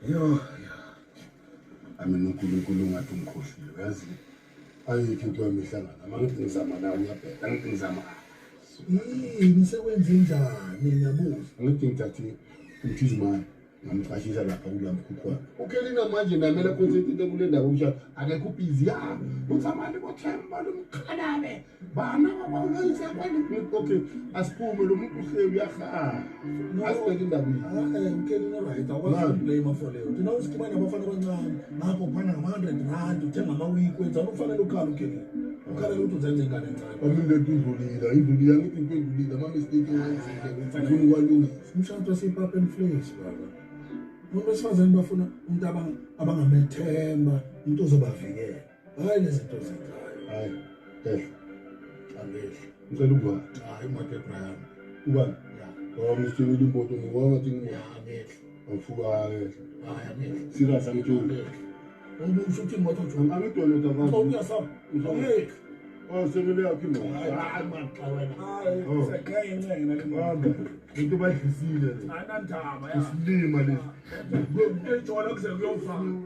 Yo, yo. Amina uNkulunkulu ungathi ungikhohliwe yazi. Ayikho into yami ihlangana. Mangithi ngizama la uyabheda, angithi ngizama. Yini sekwenze njani ngiyabuza. Angithi ngithathe umthizimane ngamqashisa lapha kula mkhukhwana. Ukhelina manje namela concentrate kule ndaba umshado. Akekho ubhizi ya. Uthamani bothemba lomkhalabe. Bana babayisa abantu. Okay, asiphume lo muntu uhleli uyahala. Asibheke indaba yini. Eh, uKelly right, awukwazi ukumblame for leyo. Thina usikima nabafana abancane, ngapho uphana ngama-100 rand, uthenga ama-week, wenzani ukufanele ukhale uKelly. Ukhalela ukuthi uzenze ingane encane. Ami lento idlulile, idlulile angithi into edlulile ama mistake ewenzile ngifuna ukwalungisa. Umshado sipap and flesh baba. Umuntu wesifazane bafuna umuntu abangamethemba, umuntu ozobavikela. Hayi lezi zinto zenzayo. Hayi, ehla. Angehli. Ngicela ukuba. Hayi imoto eBrian. Ubani? Ya. Oh, ngisitshela imoto ngoba ngathi Ya angehli. Angifuka ehla. Hayi angehli. Serious angitsheli. Angehli. Usho ukuthi imoto nje. Angidona Cha abantu. uyasaba. Angehli. Oh, sebele yakho imoto. Hayi man xa wena. Hayi, Oh. seqhenye ncenge nale muntu. Hamba. Into bayidlisile le. Anandaba ya. Isilima lesi. Ijola kuze kuyofana.